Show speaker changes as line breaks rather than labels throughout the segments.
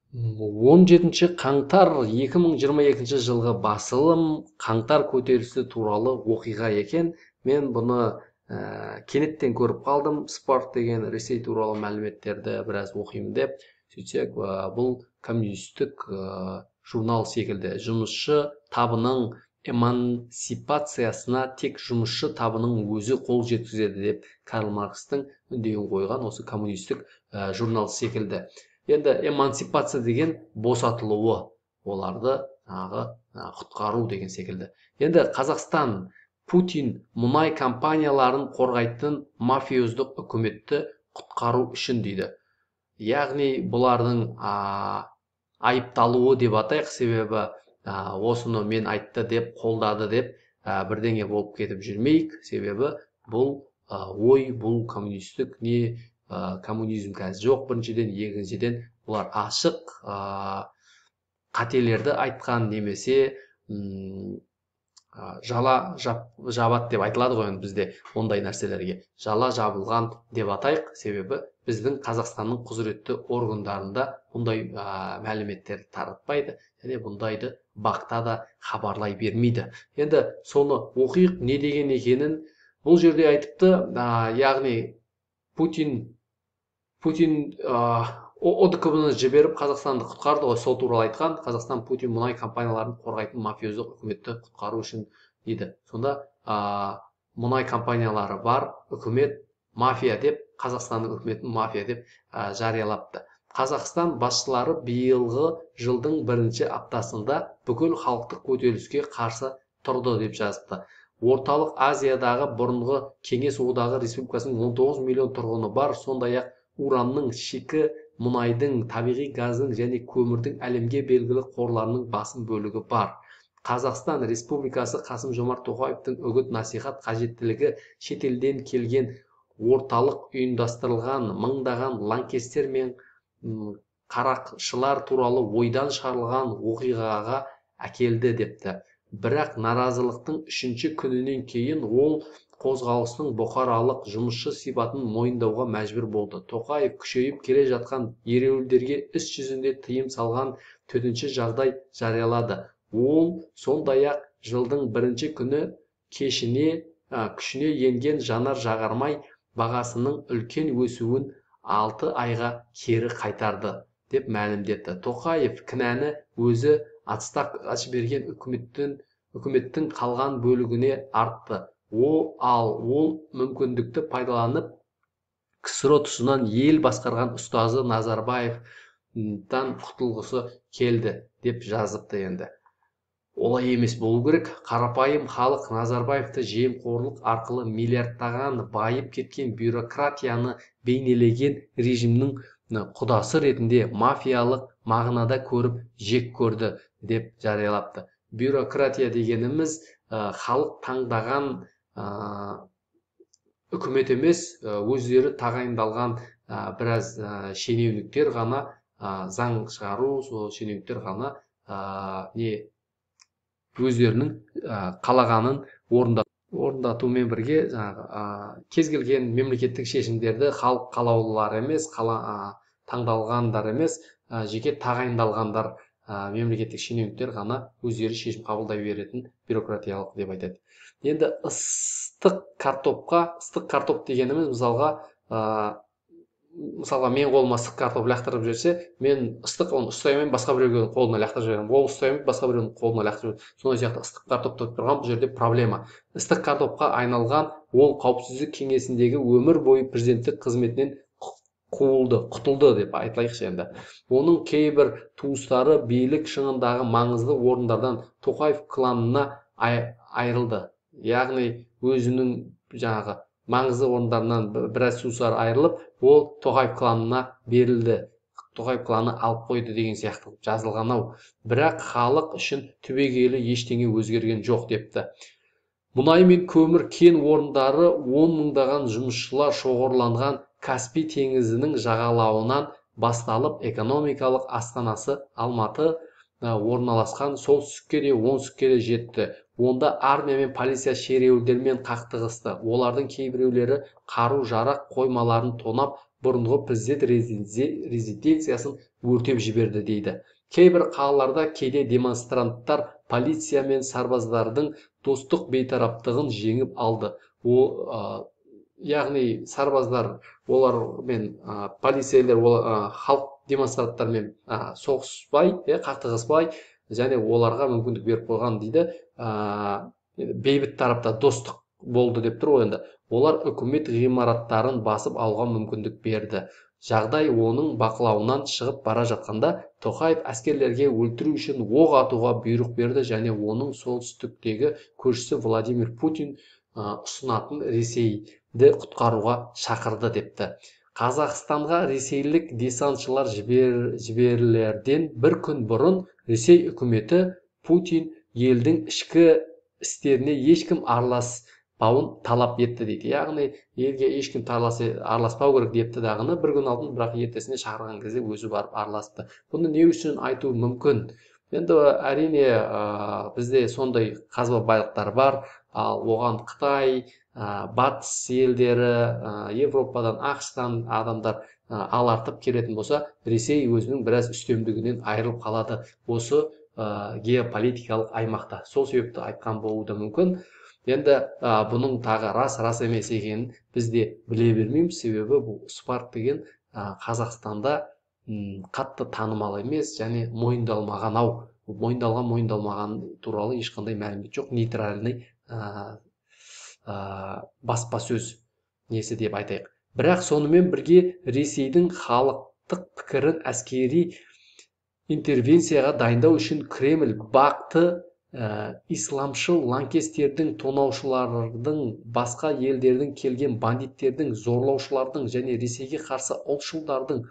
17 қаңтар 2022 жылғы басылым қаңтар көтерілісі туралы оқиға екен. Мен бұны кенеттен көріп қалдым. Спорт деген Ресей туралы мәліметтерді біраз оқимын деп. Сөйтсек, бұл коммунистік журнал секілді. Жұмысшы табының эмансипациясына тек жұмысшы табының өзі қол жеткізеді деп Карл Маркстің үндеуін қойған осы коммунистік журнал секілді. Енді эмансипация деген босатылуы, оларды жаңағы құтқару деген секілді. Енді Қазақстан Путин мұнай компанияларын қорғайтын мафиоздық үкіметті құтқару үшін дейді. Яғни бұлардың айыпталуы деп атайық, себебі осыны мен айтты деп, қолдады деп бірдеңе болып кетіп жүрмейік. Себебі бұл ой, бұл коммунистік не, коммунизм қазір жоқ біріншіден, екіншіден бұлар ашық қателерді айтқан немесе жала жабады деп айтылады ғой енді бізде ондай нәрселерге. Жала жабылған деп атайық, себебі біздің Қазақстанның құзыретті органдарында бұндай мәліметтерді таратпайды және бұндайды бақта да хабарлай бермейді. Енді соны оқиық, не деген екенін. Бұл жерде айтыпты, яғни Путин ОДКБ-ны жіберіп Қазақстанды құтқарды ғой, сол туралы айтқан. Қазақстан Путин мұнай компанияларын қорғайтын мафиоздық үкіметті құтқару үшін дейді. Сонда мұнай компаниялары бар үкімет мафия деп, Қазақстанның үкіметін мафия деп жариялапты. Қазақстан басшылары биылғы жылдың бірінші аптасында бүкіл халықтық көтеріліске қарсы тұрды деп жазыпты. Орталық Азиядағы бұрынғы Кеңес Одағы Республикасының 19 миллион тұрғыны бар, сондай-ақ уранның, шикі мұнайдың, табиғи газдың және көмірдің әлемге белгілі қорларының басым бөлігі бар. Қазақстан Республикасы Қасым-Жомарт Тоқаевтың үгіт-насихат қажеттілігі шетелден келген орталық ұйымдастырылған мыңдаған лаңкестер мен қарақшылар туралы ойдан шығарылған оқиғаға әкелді депті. Бірақ наразылықтың үшінші күнінен кейін ол қозғалыстың бұқаралық жұмысшы сипатын мойындауға мәжбүр болды. Тоқаев күшейіп келе жатқан ереуілдерге іс жүзінде тыйым салған төтенше жағдай жариялады. Ол сондай-ақ жылдың бірінші күні күшіне енген жанар-жағармай бағасының үлкен өсуін 6 айға кері қайтарды деп мәлімдеді. Тоқаев кінәні өзі отставкаға жіберген үкіметтің қалған бөлігіне артты. Ал ол мүмкіндікті пайдаланып, КСРО тұсынан ел басқарған ұстазы Назарбаевтан құтылғысы келді деп жазыпты енді. Олай емес болу керек. Қарапайым халық Назарбаевты жемқорлық арқылы миллиардтаған байып кеткен бюрократияны бейнелеген режимнің құдасы ретінде мафиялық мағынада көріп жек көрді деп жариялапты. Бюрократия дегеніміз халық таңдаған үкімет емес, өздері тағайындалған біраз шенеуніктер ғана заң шығару, сол шенеуніктер ғана не өздерінің қалағанын орындатумен бірге жаңағы кез келген мемлекеттік шешімдерді халық қалаулылары емес, таңдалғандар емес, жеке тағайындалғандар, мемлекеттік шенеуніктер ғана өздері шешім қабылдай беретін бюрократиялық деп айтады. Енді ыстық картопқа, ыстық картоп дегеніміз мысалға мен қолыма ыстық картоп лақтырып жіберсе, мен ыстық оны ұстай алмаймын, басқа біреудің қолына лақтырып жіберемін, ол ұстай алмайды, басқа біреудің қолына лақтырып жібереді. Сондай сияқты ыстық картоп деп тұрған бұл жерде проблема. Ыстық картопқа айналған ол қауіпсіздік кеңесіндегі өмір бойы президенттік қызметінен қуылды, құтылды деп айтайықшы енді. Оның кейбір туыстары билік шыңындағы маңызды орындардан Тоқаев кланына айырылды. Яғни өзінің жаңағы маңызды орындарынан біраз туыстары айырылып, ол Тоқаев кланына берілді. Тоқаев кланы алып қойды деген сияқты жазылған ау. Бірақ халық үшін түбегейлі ештеңе өзгерген жоқ депті. Мұнай мен көмір кен орындары 10 мыңдаған жұмысшылар шоғырланған Каспий теңізінің жағалауынан басталып, экономикалық астанасы Алматы орналасқан солтүстікке де оңтүстікке де жетті. Онда армия мен полиция шеруілдермен қақтығысты. Олардың кейбіреулері қару-жарақ қоймаларын тонап, бұрынғы президент резиденциясын өртеп жіберді дейді. Кейбір қалаларда кейде демонстранттар полиция мен сарбаздардың достық бейтараптығын жеңіп алды. Яғни сарбаздар олармен, полицейлер халық демонстранттармен соғыспай, қақтығыспай және оларға мүмкіндік беріп қойған дейді. Бейбіт тарапта достық болды деп тұр ғой енді. Олар үкімет ғимараттарын басып алуға мүмкіндік берді. Жағдай оның бақылауынан шығып бара жатқанда Тоқаев әскерлерге өлтіру үшін оқ атуға бұйрық берді және оның солтүстіктегі көршісі Владимир Путин ұсынатын Ресейді құтқаруға шақырды депті. Қазақстанға ресейлік десантшылар жіберілерден бір күн бұрын Ресей үкіметі Путин елдің ішкі істеріне ешкім араласпауын талап етті дейді. Яғни елге ешкім араласпау керек депті дағыны бір күн алдын, бірақ ертесіне шақырған кезде өзі барып араласты. Бұны не үшін айту мүмкін? Енді әрине бізде сондай қазба байлықтар бар, ал оған Қытай, Батыс елдері, Европадан, АҚШ-тан адамдар алартып келетін болса, Ресей өзінің біраз үстемдігінен айырылып қалады осы геополитикалық аймақта. Сол себепті айтқан болуы да мүмкін. Енді бұның тағы рас емес екенін біз де біле бермейміз, себебі бұл Спарк деген Қазақстанда қатты танымал емес және мойындалмаған ау. Мойындалған, мойындалмаған туралы ешқандай мәлімет жоқ, нейтральный баспасөз несі деп айтайық. Бірақ сонымен бірге Ресейдің халықтық пікірін әскери интервенцияға дайындау үшін Кремль бақты исламшыл лаңкестердің, тонаушылардың, басқа елдердің келген бандиттердің, зорлаушылардың және Ресейге қарсы ұлтшылдардың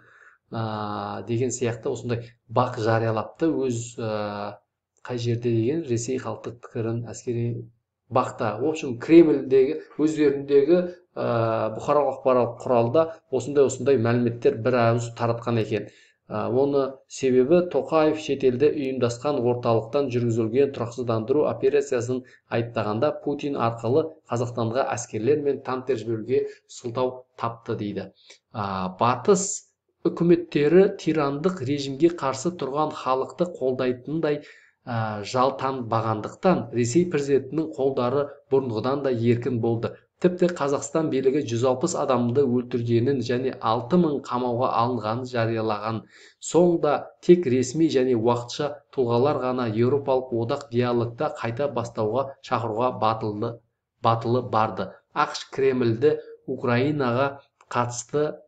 деген сияқты осындай бақ жариялапты. Өз қай жерде деген Ресей халықтық пікірін әскери бақта. В общем, Кремльдегі өздеріндегі бұқаралық ақпарат құралда осындай мәліметтер бір ауыз таратқан екен. Оны себебі Тоқаев шетелде ұйымдасқан орталықтан жүргізілген тұрақсыздандыру операциясын айыптағанда Путин арқылы Қазақстанға әскерлер мен танктер жіберуге сылтау тапты дейді. Батыс үкіметтері тирандық режимге қарсы тұрған халықты қолдайтындай жалтанбағандықтан Ресей президентінің қолдары бұрынғыдан да еркін болды. Тіпті Қазақстан билігі 160 адамды өлтіргенін және 6000 қамауға алынғанын жариялаған. Соңда тек ресми және уақытша тұлғалар ғана Еуропалық одақ диалогта қайта бастауға шақыруға батылы барды. АҚШ Кремльді Украинаға қатысты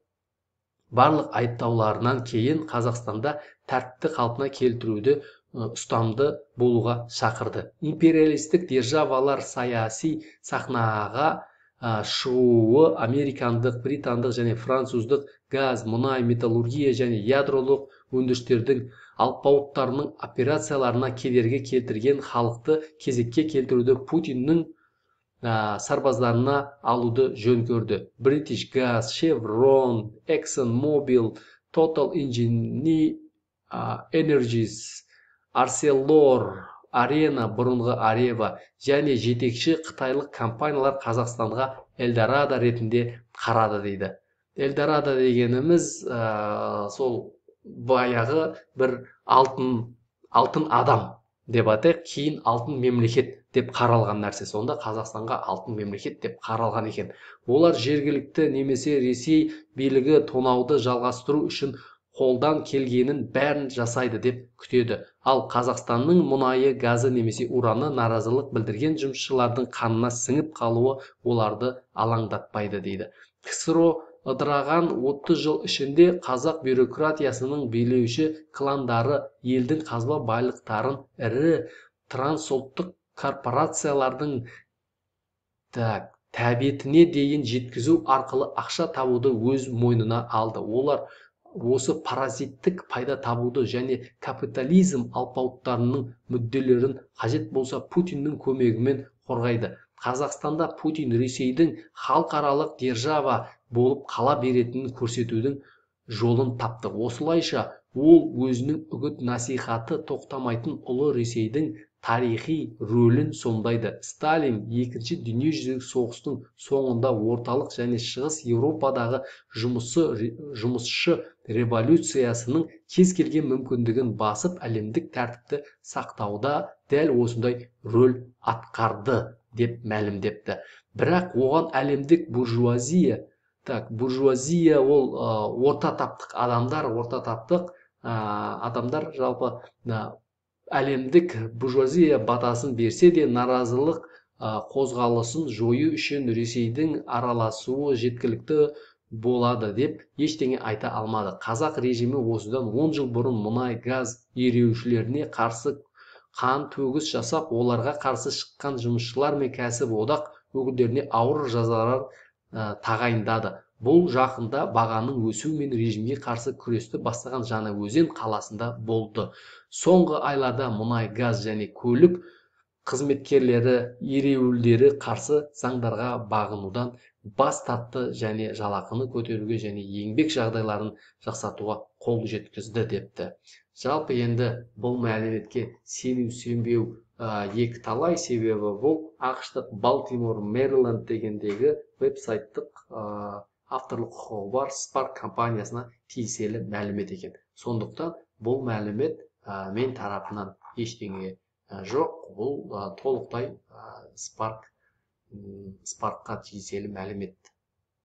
барлық айыптауларынан кейін Қазақстанда тәртіпті қалпына келтіруді ұстамды болуға шақырды. Империалистік державалар саяси сахнаға шығуы американдық, британдық және француздық газ, мұнай, металлургия және ядролық өндірістердің алпауыттарының операцияларына кедергі келтірген халықты кезекке келтіруді Путиннің сарбаздарына алуды жөн көрді. British Gas, Chevron, Exxon Mobil, Total Energies, Arcelor, Arena, бұрынғы Areva және жетекші қытайлық компаниялар Қазақстанға Эльдорадо ретінде қарады дейді. Эльдорадо дегеніміз сол баяғы бір алтын адам деп атайық, кейін алтын мемлекет деп қаралған нәрсе. Сонда Қазақстанға алтын мемлекет деп қаралған екен. Олар жергілікті немесе Ресей билігі тонауды жалғастыру үшін қолдан келгенін бәрін жасайды деп күтеді. Ал Қазақстанның мұнайы, газы немесе ураны наразылық білдірген жұмысшылардың қанына сіңіп қалуы оларды алаңдатпайды дейді. КСРО ыдыраған 30 жыл ішінде қазақ бюрократиясының билеуші кландары елдің қазба байлықтарын ірі трансұлттық корпорациялардың тәбетіне дейін жеткізу арқылы ақша табуды өз мойнына алды. Олар осы паразиттік пайда табуды және капитализм алпауыттарының мүдделерін қажет болса Путиннің көмегімен қорғайды. Қазақстанда Путин Ресейдің халықаралық держава болып қала беретінін көрсетудің жолын тапты. Осылайша ол өзінің үгіт насихаты тоқтамайтын ұлы Ресейдің Тарихи рөлін сомдайды. Сталин Екінші дүниежүзілік соғыстың соңында Орталық және Шығыс Еуропадағы жұмысшы революциясының кез келген мүмкіндігін басып, әлемдік тәртіпті сақтауда дәл осындай рөл атқарды деп мәлімдепті. Бірақ оған әлемдік буржуазия, так, буржуазия ол орта таптық адамдар, орта таптық адамдар, жалпы әлемдік буржуазия батасын берсе де, наразылық қозғалысын жою үшін Ресейдің араласуы жеткілікті болады деп ештеңе айта алмады. Қазақ режимі осыдан 10 жыл бұрын мұнай газ ереуілшілеріне қарсы қан төгіс жасап, оларға қарсы шыққан жұмысшылар мен кәсіподақ өкілдеріне ауыр жазалар тағайындады. Бұл жақында бағаның өсуі мен режимге қарсы күресті бастаған Жаңаөзен қаласында болды. Соңғы айларда мұнай, газ және көлік қызметкерлері ереуілдері қарсы заңдарға бағынудан бас тартты және жалақыны көтеруге және еңбек жағдайларын жақсартуға қол жеткізді депті. Жалпы енді бұл мәліметке сену сенбеу екі талай, себебі бұл АҚШ-тық Балтимор, Мэриленд дегендегі веб-сайттық авторлық құқығы бар Spark компаниясына тиеселі мәлімет екен. Сондықтан бұл мәлімет мен тарапынан ештеңе жоқ, бұл толықтай Sparkқа тиеселі мәлімет.